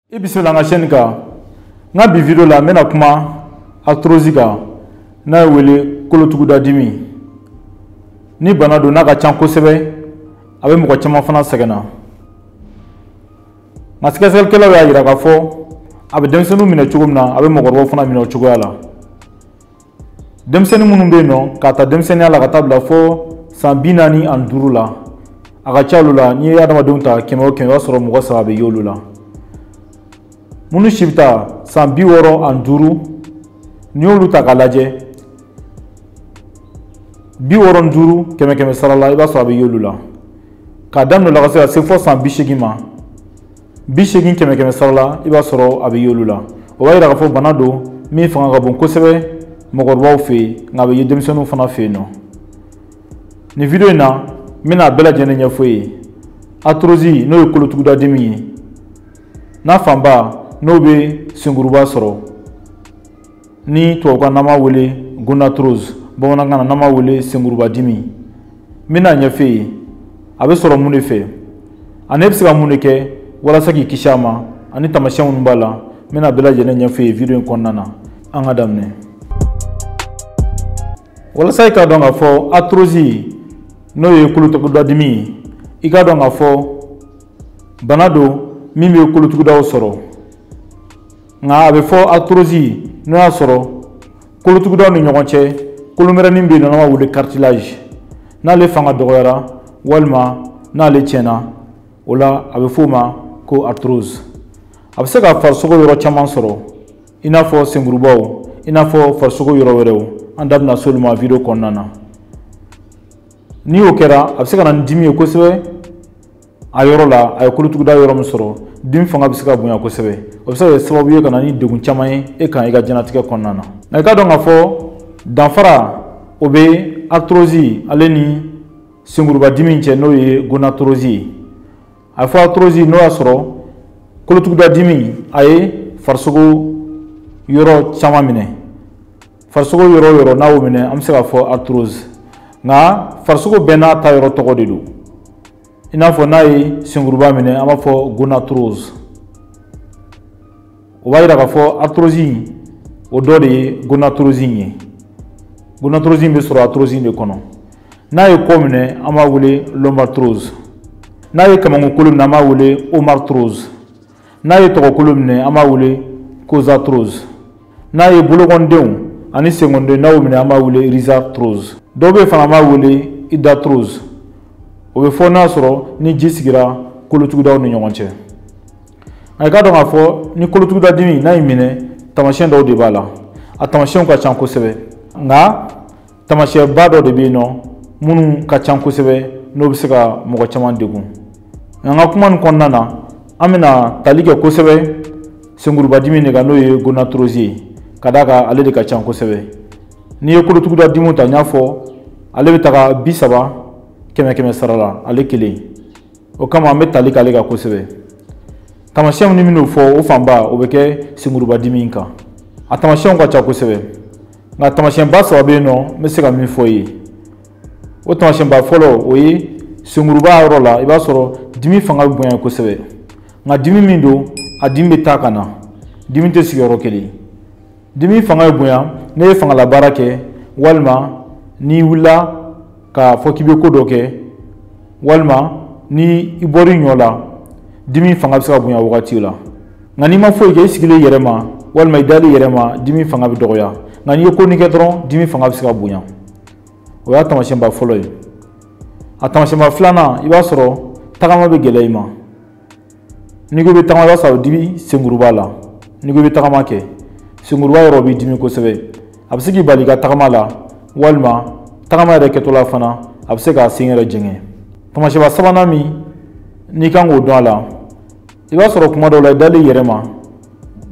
I bisimila an ka chaîne kan. N ka bi vidéo la, n bɛna kuma arthrose kan, n'a ye wele kolotuguda dimi. Ni bana don n'a ka ca kosɛbɛ, a bɛ mɔgɔ caman fana sɛgɛnna. Nka sɛgɛsɛgɛlikɛlaw y'a jira k'a fɔ a bɛ denmisɛnninw minɛ cogo min na, a bɛ mɔgɔkɔrɔbaw fana minɛ o cogoya la. Denmisɛnnin minnu bɛ yen nɔ, k'a ta denmisɛnninya la ka taa bila fo san 45 la, a ka ca olu la. N'i ye adamadenw ta 100 o 100, i b'a sɔrɔ mɔgɔ 3 bɛ ye olu la. Minnu si bɛ taa san 65, n'i y'olu ta k'a lajɛ, 65 100 100 sara la, i b'a sɔrɔ a bɛ ye olu la. K'a daminɛ o la ka se ka se fo san 80 ma, 80 100 100 sara la, i b'a sɔrɔ a bɛ ye olu la. O b'a jira k'a fɔ bana don min fanga ka bon kosɛbɛ mɔgɔkɔrɔbaw fɛ yen, nka a bɛ ye denmisɛnninw fana fɛ yen nɔ. Nin vidéo in na, n bɛna a bɛɛ lajɛlen ɲɛfɔ e ye. Arthrose, n'o ye kolotuguda dimi ye, n'a fanba n'o bɛ senkuruba sɔrɔ, ni tubabukan n'an b'a wele gonarthrose, bamanankan na n'an b'a wele senkuruba dimi. N bɛna ɲɛfɔ e ye a bɛ sɔrɔ mun de fɛ, ani e bɛ se ka mun de kɛ walasa k'i kisi a ma, ani taamasiyɛn minnu b'a la, n bɛna bɛɛ lajɛlen ɲɛfɔ e ye vidéo in kɔnɔna na. An ka daminɛ. Walasa i k'a dɔn k'a fɔ arthrose, n'o ye kolotuguda dimi ye, i k'a dɔn k'a fɔ bana don min bɛ kolotugudaw sɔrɔ. Nka a bɛ fɔ arthrose n'o y'a sɔrɔ kolotugudaw ni ɲɔgɔn cɛ kolomɛrɛnin bɛ yen nɔ, n'an b'a wele cartilage, n'ale fanga dɔgɔyara walima n'ale tiɲɛna, o la a bɛ f'o ma ko arthrose. A bɛ se ka farisogo yɔrɔ caman sɔrɔ, i n'a fɔ senkurubaw, i n'a fɔ farisogo yɔrɔ wɛrɛw. An da bɛna se olu ma vidéo kɔnɔna na. Ni o kɛra, a bɛ se ka na ni dimi ye kosɛbɛ a yɔrɔ la. A ye kolotuguda yɔrɔ min sɔrɔ, dimi fanga bɛ se ka bonya kosɛbɛ. O bɛ se ka kɛ sababu ye ka na ni degun caman ye e kan i ka diɲɛlatigɛ kɔnɔna na. Nka i k'a dɔn k'a fɔ danfara o bɛ arthrose ale ni senkuruba dimi cɛ, n'o ye gonarthrose ye. A fɔ arthrose n'o y'a sɔrɔ kolotuguda dimi a ye farisogo yɔrɔ caman minɛ. Farisogo yɔrɔ o yɔrɔ n'a y'o minɛ, an bɛ se k'a fɔ arthrose. Nka farisogo bɛɛ n'a ta yɔrɔ tɔgɔ de don. I n'a fɔ n'a ye senkuruba minɛ, an b'a fɔ gonarthrose. O b'a jira k'a fɔ arthrose o dɔ de ye gonarthrose ye. Gonarthrose bɛ sɔrɔ arthrose de kɔnɔ. N'a ye kɔ minɛ, an b'a wele lombarthrose. N'a ye kamankun minɛ, an b'a wele omarthrose. N'a ye tɔgɔkolo minɛ, an b'a wele coxarthrose. N'a ye bolokɔnidenw ani senkɔnidenw n'a y'o minɛ, an b'a wele rhizarthrose. Dɔw bɛ yen fana, an b'a wele hydarthrose. O bɛ fɔ n'a sɔrɔ ni ji sigira kolotugudaw ni ɲɔgɔn cɛ. Nka i k'a dɔn k'a fɔ ni kolotuguda dimi n'a y'i minɛ, taamasiyɛn dɔw de b'a la. A taamasiyɛnw ka ca kosɛbɛ, nka taamasiyɛnba dɔ de bɛ yen nɔ minnu ka ca kosɛbɛ, n'o bɛ se ka mɔgɔ caman degun. Nka an ka kuma nin kɔnɔna na, an bɛna tali kɛ kosɛbɛ senkuruba dimi de kan, n'o ye gonarthrose ye, ka d'a kan ale de ka ca kosɛbɛ. N'i ye kolotuguda dimiw ta, n y'a fɔ ale bɛ taga 30 100 100 sara la ale kelen. O kama an bɛ tali k'ale kan kosɛbɛ. Taamasiyɛnw ni minnu fɔ, o fanba o bɛ kɛ senkuruba dimi kan. A taamasiyɛnw ka ca kosɛbɛ, nka taamasiyɛnba 3 bɛ yen nɔ n bɛ se ka min fɔ i ye. O taamasiyɛnba fɔlɔ, o ye senkuruba yɔrɔ la, i b'a sɔrɔ dimi fanga bɛ bonya kosɛbɛ. Nka dimi min don, a dimi bɛ taa ka na, dimi tɛ sigi yɔrɔ kelen. Dimi fanga bɛ bonya n'e ye fangalabaara kɛ, walima n'i wulila k'a fɔ k'i bɛ ko dɔ kɛ, walima ni i bɔr'i ɲɔ la, dimi fanga bɛ se ka bonya wagati la. Nka n'i ma foyi kɛ, i sigilen i yɛrɛ ma walima i dalen i yɛrɛ ma, dimi fanga bɛ dɔgɔya. Nka n'i ye ko nin kɛ dɔrɔn, dimi fanga bɛ se ka bonya. O y'a taamasiyɛnba fɔlɔ ye. A taamasiyɛnba filanan, i b'a sɔrɔ tagama bɛ gɛlɛya i ma. N'i ko i bɛ tagama, i b'a sɔrɔ dimi senkuruba la. N'i ko i bɛ tagama kɛ, senkuruba yɔrɔ b'i dimi kosɛbɛ. A bɛ se k'i bali i ka tagama la, walima tagama yɛrɛ kɛtɔla fana a bɛ se k'a sen yɛrɛ jɛngɛ. Taamasiyɛnba sabanan min n'i kan k'o dɔn a la, i b'a sɔrɔ kuma dɔw la i dalen i yɛrɛ ma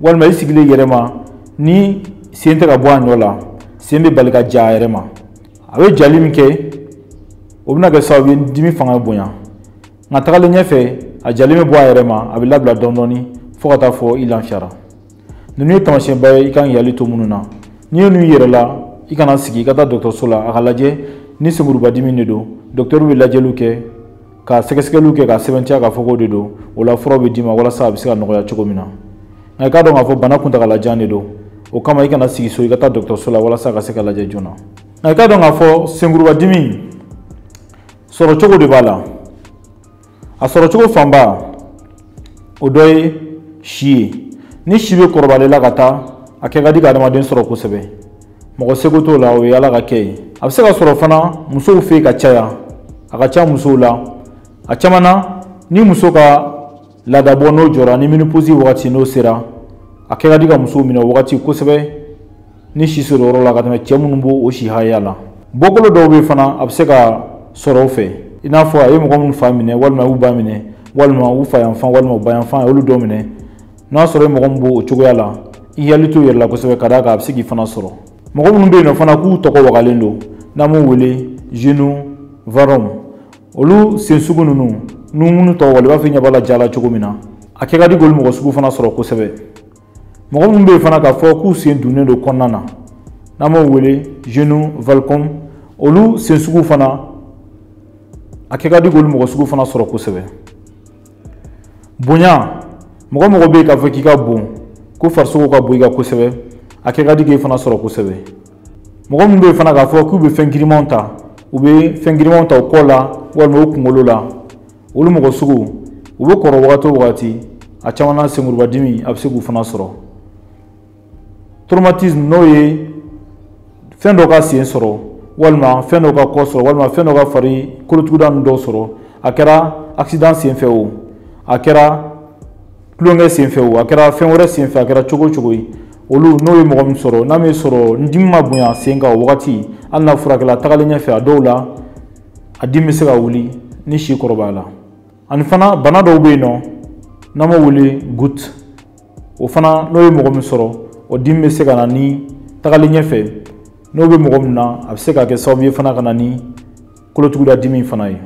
walima i sigilen i yɛrɛ ma, ni sen tɛ ka bɔ a nɔ la, sen bɛ bali ka ja a yɛrɛ ma. A bɛ jali min kɛ, o bɛna kɛ sababu ye dimi fanga bonya. Nka tagalen ɲɛfɛ, a jalen bɛ bɔ a yɛrɛ ma, a bɛ labila dɔɔni dɔɔni fo ka taa fɔ i lafiyara. Ninnu ye taamasiyɛnba ye i kan k'i hakili to minnu na. N'i ye ninnu yɛrɛ la, i kana sigi, i ka taa dɔgɔtɔrɔso la, a ka lajɛ ni senkuruba dimi de don. Dɔgɔtɔrɔ bɛ lajɛliw kɛ Ka sɛgɛsɛgɛliw kɛ ka sɛbɛntiya k'a fɔ k'o de don, o la fura bɛ d'i ma walasa a bɛ se ka nɔgɔya cogo min na. Nka i k'a dɔn k'a fɔ bana kuntagalajan de don, o kama i kana sigi so, i ka taa dɔgɔtɔrɔso la walasa ka se ka lajɛ joona. Nka i k'a dɔn k'a fɔ senkurubadimi sɔrɔcogo de b'a la. A sɔrɔcogo fanba o dɔ ye si ye. Ni si bɛ kɔrɔbalen la ka taa, a kɛ ka di ka adamaden sɔrɔ kosɛbɛ. Mɔgɔ seko t'o la, o ye Ala ka kɛ ye. A bɛ se ka sɔrɔ fana musow fɛ yen ka caya, a ka ca musow la. A caman na, ni muso ka laadabɔ n'o jɔra, ni ménopause wagati n'o sera, a kɛ ka di ka musow minɛ o wagati kosɛbɛ ni si sera o yɔrɔ la ka tɛmɛ cɛ minnu b'o si hakɛya la. Bɔkolo dɔw bɛ fana, a bɛ se ka sɔrɔ o fɛ, i n'a fɔ a ye mɔgɔ minnu fa minɛ, walima u ba minɛ, walima u fa yanfan, walima u ba yanfan, a y'olu dɔw minɛ. N'a sɔrɔ ye mɔgɔ min b'o cogoya la, i hakili t'o yɛrɛ la kosɛbɛ, ka d'a kan a bɛ se k'i fana sɔrɔ. Mɔgɔ minnu bɛ yen nɔ fana k'u tɔgɔ wagalen don, n'an b'u wele genu varum, olu sen sugu ninnu n'u minnu tɔgɔ wale, i b'a fɔ i ɲɛ b'a la ja la cogo min na, a kɛ ka di k'olu mɔgɔ sugu fana sɔrɔ kosɛbɛ. Mɔgɔ minnu bɛ yen fana k'a fɔ k'u sen dunnen don kɔnɔna na, n'an b'o wele genu valgum, olu sen sugu fana a kɛ ka di k'olu mɔgɔ sugu fana sɔrɔ kosɛbɛ. Bonya, mɔgɔ mɔgɔ bɛ yen k'a fɔ k'i ka bon, ko farisogo ka bon i ka kosɛbɛ, a kɛ ka di k'e fana sɔrɔ kosɛbɛ. Mɔgɔ minnu bɛ yen fana k'a fɔ k'u bɛ fɛn girimanw ta, u bɛ fɛn girimanw ta u kɔ la walima u kunkolo la, olu mɔgɔ sugu u bɛ kɔrɔ wagati o wagati, a caman na senkurubadimi a bɛ se k'u fana sɔrɔ. Traumatisme, n'o ye fɛn dɔ ka sen sɔrɔ, walima fɛn dɔ ka kɔ sɔrɔ, walima fɛn dɔ ka fari kolotuguda ninnu dɔw sɔrɔ, a kɛra accident senfɛ o, a kɛra tulonkɛ senfɛ o, a kɛra fɛn wɛrɛ senfɛ, a kɛra cogo o cogo ye, olu n'o ye mɔgɔ min sɔrɔ, n'a min sɔrɔ ni dimi ma bonya sen kan o wagati, hali n'a furakɛla tagalen ɲɛfɛ, a dɔw la a dimi bɛ se ka wuli ni si kɔrɔbaya la. Ani fana bana dɔw bɛ yen nɔ n'an b'o wele goutte, o fana n'o ye mɔgɔ min sɔrɔ, o dimi bɛ se ka na ni tagalen ɲɛfɛ, n'o bɛ mɔgɔ min na, a bɛ se ka kɛ sababu ye fana ka na ni kolotuguda dimi fana ye.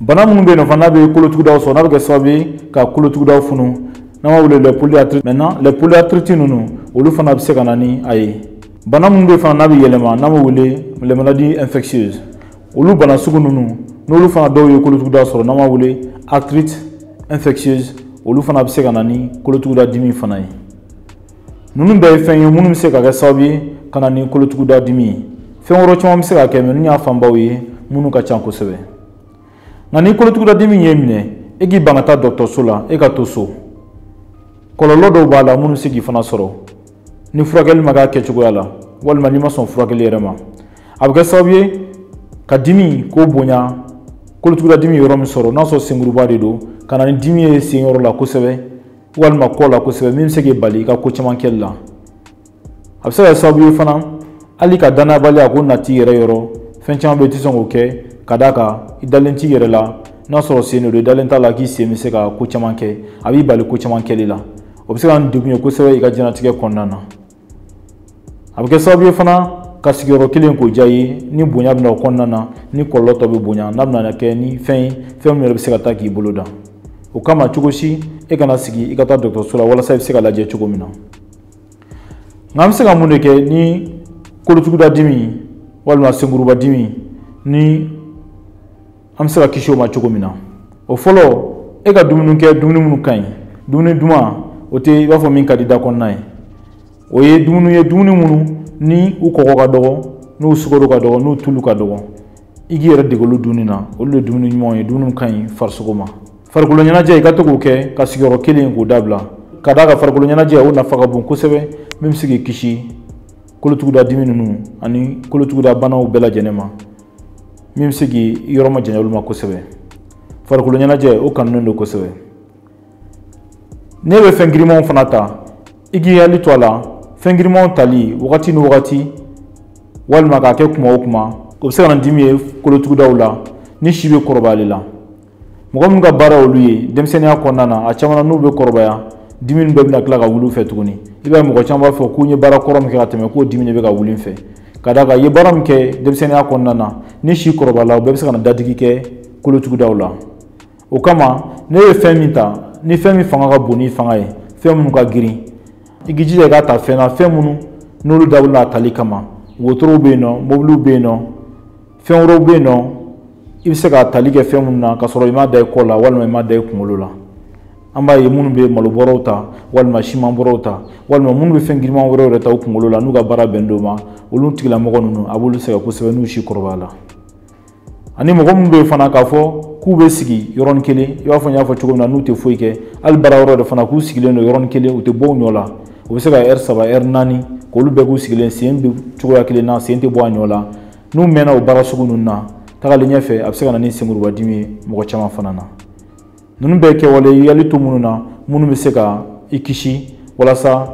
Bana minnu bɛ yen nɔ fana n'a bɛ kolotugudaw sɔrɔ, n'a bɛ kɛ sababu ye ka kolotugudaw funu, n'an b'a wele les polyarthrites. Maintenant les polyarthrites ninnu, olu fana bɛ se ka na ni a ye. Bana minnu bɛ yen fana n'a bɛ yɛlɛma, n'an b'o wele les maladies infectieuses, olu bana sugu ninnu n'olu fana dɔw ye kolotuguda sɔrɔ, n'an b'a wele arthrite infectieuse, olu fana bɛ se ka na ni kolotuguda dimi fana ye. Ninnu bɛɛ ye fɛn ye minnu bɛ se ka kɛ sababu ye ka na ni kolotuguda dimi ye. Fɛn wɛrɛ caman bɛ se ka kɛ, mɛ ninnu y'a fanbaw ye minnu ka ca kosɛbɛ. Nka ni kolotuguda dimi y'i minɛ, e k'i ban ka taa dɔgɔtɔrɔso la, e ka to so. Kɔlɔlɔ dɔw b'a la minnu bɛ se k'i fana sɔrɔ ni furakɛli ma k'a kɛcogoya la, walima n'i ma sɔn furakɛli yɛrɛ ma. A bɛ kɛ sababu ye ka dimi k'o bonya, kolotuguda dimi yɔrɔ min sɔrɔ, n'a sɔrɔ senkuruba de don, ka na ni dimi ye sen yɔrɔ la kosɛbɛ walima kɔ la kosɛbɛ, min bɛ se k'i bali i ka ko caman kɛli la. A bɛ se ka kɛ sababu ye fana hali ka danayabaliya k'o nati i yɛrɛ yɔrɔ, fɛn caman bɛ yen i tɛ sɔn k'o kɛ ka d'a kan i dalen t'i yɛrɛ la. N'a sɔrɔ sen de don, i dalen t'a la k'i sen bɛ se ka ko caman kɛ, a b'i bali ko caman kɛli la. O bɛ se ka nin degun ye kosɛbɛ i ka diɲɛlatigɛ kɔnɔna na. A bɛ kɛ sababu ye fana ka sigiyɔrɔ kelen k'o diya i ye, ni bonya bɛ na o kɔnɔna na, ni kɔlɔlɔ tɔ bɛ bonya, n'a bɛna kɛ ni fɛn ye, fɛn min yɛrɛ bɛ se ka taa k'i bolo da. O kama cogo si e kana sigi, i ka taa dɔgɔtɔrɔso la walasa i bɛ se ka lajɛ cogo min na. Nka an bɛ se ka mun de kɛ ni kolotuguda dimi walima senkuruba dimi, ni an bɛ se ka kisi o ma cogo min na? O fɔlɔ, e ka dumuni kɛ, dumuni minnu ka ɲi, dumuni duman o tɛ i b'a fɔ min ka di da kɔnɔna ye. O ye dumuni ye, dumuni minnu ni u kɔgɔ ka dɔgɔ, n'u sukaro ka dɔgɔ, n'u tulu ka dɔgɔ. I k'i yɛrɛ dege olu dunni na, olu de ye dumuni ɲumanw ye, dumuni ka ɲi farisogo ma. Farikolo ɲɛnajɛ, i ka to k'o kɛ ka sigiyɔrɔ kelen k'o dabila, ka d'a kan farikolo ɲɛnajɛ o nafa ka bon kosɛbɛ, min bɛ se k'i kisi kolotuguda dimi ninnu ani kolotuguda banaw bɛɛ lajɛlen ma, min bɛ se k'i yɔrɔ majanya olu ma kosɛbɛ. Farikolo ɲɛnajɛ o kanunen don kosɛbɛ. N'e bɛ fɛn girimanw fana ta, i k'i hakili to a la, fɛn girimanw tali wagati ni wagati walima k'a kɛ kuma o kuma, o bɛ se ka na dimi ye kolotugudaw la ni si bɛ kɔrɔbayali la. Mɔgɔ minnu ka baara olu ye denmisɛnninya kɔnɔna na, a caman na n'u bɛ kɔrɔbaya, dimi bɛɛ bɛna tila ka wuli u fɛ tuguni. I b'a ye mɔgɔ caman b'a fɔ k'u ye baara kɔrɔ min kɛ ka tɛmɛ, k'o dimi de bɛ ka wuli n fɛ. Ka d'a kan i ye baara min kɛ denmisɛnninya kɔnɔna na, ni si kɔrɔbayala, o bɛɛ bɛ se ka na dadigi kɛ kolotugudaw la. O kama ne ye fɛn min ta, ni fɛn min fanga ka bon ni fanga ye, fɛn minnu ka girin, i k'i jija i k'a ta fɛn na, fɛn minnu n'olu dabɔlen don a tali kama. Wotorow bɛ yen nɔ, mobiliw bɛ yen nɔ, fɛn wɛrɛw bɛ yen nɔ, I bɛ se ka tali kɛ fɛn minnu na k'a sɔrɔ i m'a da i kɔ la walima i m'a da i kunkolo la. An b'a ye minnu bɛ malobɔrɔw ta walima simanbɔrɔw ta walima minnu bɛ fɛn giriman wɛrɛw yɛrɛ ta u kunkolo la n'u ka baara bɛn d'o ma, olu tigilamɔgɔ ninnu a b'olu sɛgɛn kosɛbɛ n'u si kɔrɔbaya la. Ani mɔgɔ minnu bɛ yen fana k'a fɔ k'u bɛ sigi yɔrɔnin kelen, i b'a fɔ n y'a fɔ cogo min na, n'u tɛ foyi kɛ, hali baara yɔrɔ de fana k'u sigilen don yɔrɔnin kelen, u tɛ bɔ u nɔ la. U bɛ se ka ɛri 3 ɛri 4 k'olu bɛɛ k'u sigilen, sen bɛ cogoya kelen na, sen tɛ bɔ a nɔ la. N'u mɛnna o baara sugu ninnu na, tagalen ɲɛfɛ a bɛ se ka na ni senkurubadimi ye mɔgɔ caman fana na. Ninnu bɛɛ kɛwale i hakili to minnu na, minnu bɛ se ka i kisi walasa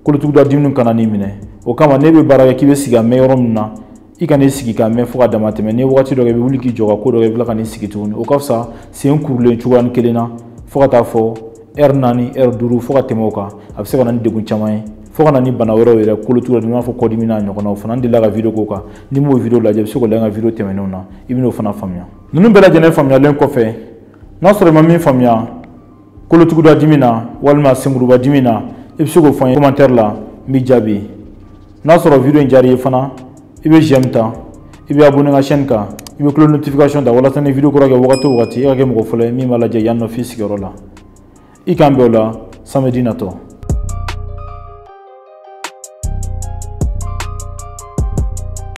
kolotuguda dimi kana n'i minɛ. O kama n'e bɛ baara kɛ k'i bɛ sigi a mɛn yɔrɔ min na, i kana i sigi k'a mɛn fo ka dama tɛmɛ. N'i ye wagati dɔ kɛ, i bɛ wuli k'i jɔ ka ko dɔ kɛ, i bɛ tila ka n'i sigi tuguni. O ka fisa sen kurulen cogoyanin kelen na fo ka taa fɔ ɛri 4 ɛri 5 fo ka tɛmɛ o kan. A bɛ se ka na ni degun caman ye, fo ka na ni bana wɛrɛw yɛrɛ, kolotuguda dimi, i n'a fɔ kɔdimi n'a ɲɔgɔnnaw fana. N delila ka video k'o kan, n'i m'o video lajɛ, i bɛ se k'o lajɛ n ka video tɛmɛnenw na, i bɛn'o fana faamuya. Ninnu bɛɛ lajɛlen faamuyalen kɔfɛ, n'a sɔrɔ i ma min faamuya kolotuguda dimi na walima senkuruba dimi na, i bɛ se k'o fɔ n ye commentaire la, n b'i jaabi. N'a sɔrɔ video in diyara i ye fana, i bɛ j'aime ta, i bɛ abonné n ka chaîne kan, i bɛ cloche notification ta walasa ni video kura kɛ wagati o wagati, e ka kɛ mɔgɔ fɔlɔ ye min b'a lajɛ yan nɔ f'i sigiyɔrɔ la. I k'an bɛn o la samedi natɔ.